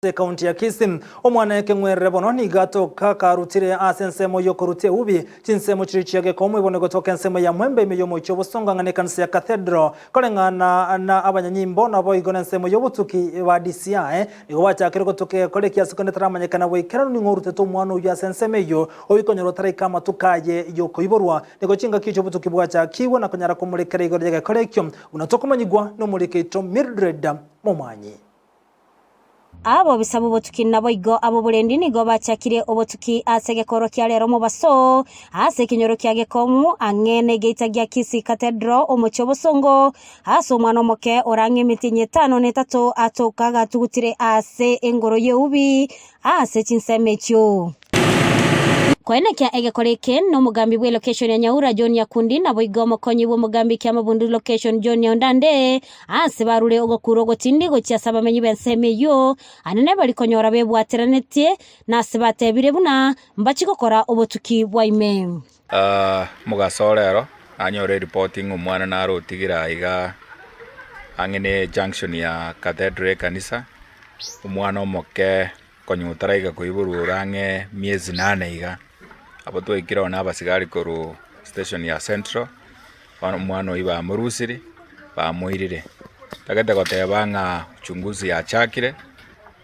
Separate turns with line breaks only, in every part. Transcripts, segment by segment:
Ekaunti ya Kisii. Omwana ekeng'werere bono nigo atoka karutire ase ensemo y'okorutia eubi, chinsemo chiria chia gekomu ibo nigotoka ensemo ya Mwembe ime y'omochie o Bosongo ang'e n'ekanisa ya Cathedral. Koreng'ana na abanyanyimbo naboigo n'ensemo y'obotuki ba DCI nigo bachakire gotuka egekora ekia ase konde taramanyekana boikeranu ning'o orutete omwana oyio ase ensemo eyio oyio otaraika amatuko aye y'okoiborwa. Nigo chingaki echio obotuki bwachakigwe na konyara komorekera igoro y'egekora ekio buna tokomanyigwa nomoriki oito Mildred Momanyi.
Abobisa b'obotuki naboigo ab'oborendi nigo bachakire obotuki ase egekorwa kia rero omobaso, ase ekenyoro kia Gekomu, ang'e negeita gia Kisii Cathedral, omochie obosongo, ase omwana omoke ore ang'e emetienyi etano na etato atoka gatugutire ase engoro y'eubi ase chinsemo echio. Koenekia egekora eke nomogambi bw'elocation ya Nyaura John Nyakundi naboigo omokonyi bw'omogambi Kiamabundu location John Nyaundande ase barure ogokura ogotindi gochia ase abamenyi b'ensemo eyio anene bari konyora bebwateranetie na ase batebire buna mbachi gokora obotuki bwa ime.
Omogaso ore ero, nanyore eripoti ng'a omwana nare otigire aiga ang'e ne junction ya Cathedral ekanisa, omwana omoke. Konya otaraiga koiborwa ore ang'e miezi nane iga, abwo twaikire ororo na abasigari korwa station ya Central, bono omwana oyio bamorusiri, bamoirire. Ntagete goteba ng'a uchunguzi yachakire,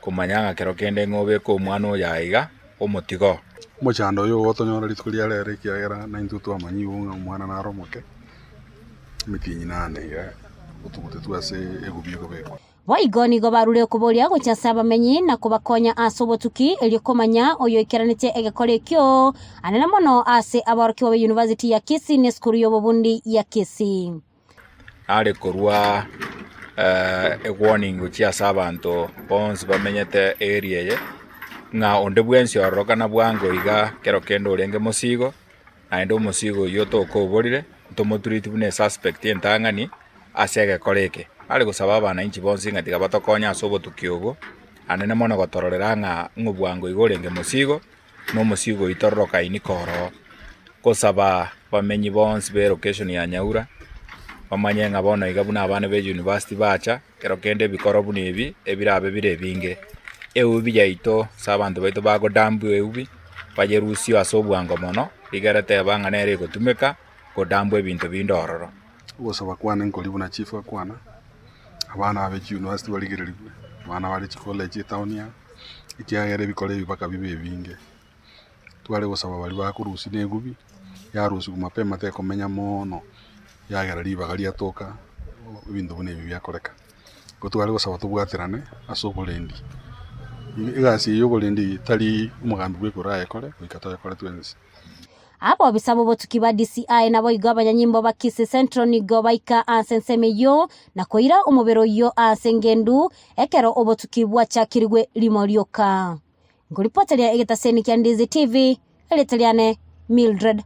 komanya ng'a kero kende ng'a obeke omwana oyo aiga, omotigo oo.
Omochando oyo ogotonyora rituko ria rero ekiagera naintwe twamanyigwe ng'a omwana nare omoke, emetienyi nane iga otugutetwe ase egubi ekobekwa.
Boigo nigo barure okoboria gochia ase abamenyi na kobakonya ase obotuki, erio komanya oyoikeranetie egekora ekio anene mono ase aborokigwa be University ya Kisii na esukuru y'obobundi ya Kisii.
Nare korwa ewarning gochia ase abanto bonsi bamenyete area eye, ng'a onde bwensi ororokana bwango iga kero kende orenge mosigo, naende omosigo oyio tokoborire, ntomotureti buna esuspect entang'ani ase egekora eke. Are gosaba abanainchi bonsi ng'a tiga batokonye ase obotuki obo, anene mono gotororera ng'a ng'a obwango iga orenge mosigo, na omosigo oyio tororokaini koroo. Gosaba abamenyi bonsi ba elocation ya Nyaura, bamanye ng'a bono iga buna abana ba university bacha, ekero kende ebikoro buna ebi, ebirabe bire ebinge. Eubi yaito ase abanto baito bagodambu eubi, bayerusie ase obwango mono, rigere teba ng'a nere egotumeka godambwa ebinto binde ororo.
Ogosaba kwane nkori buna chief akwana, abana abe chiuniversity barigererigwe, abana bare chicollege etown aa, ekiagera ebikoro ebi mpaka bibe ebinge. Tware gosaba baria bakorusia na egubi, yarusiwa mapema tekomenya moono, yagera ribaga riatoka ebinto buna ebi biakoreka. Igo tware gosaba tobwaterane ase oborendi, egasi eye ya oborendi tari omogambi bweka orayekore, goika toyekore twensi.
Abobisa b'obotuki ba DCI naboigo abanyanyimbo ba Kisii Central nigo baika ase ensemo eyio na koira omobere oyio ase engendu ekero obotuki bwachakirigwe rimo rioka. Nkoripoteria egetaseni kia Ndizi TV, erieta riane Mildred.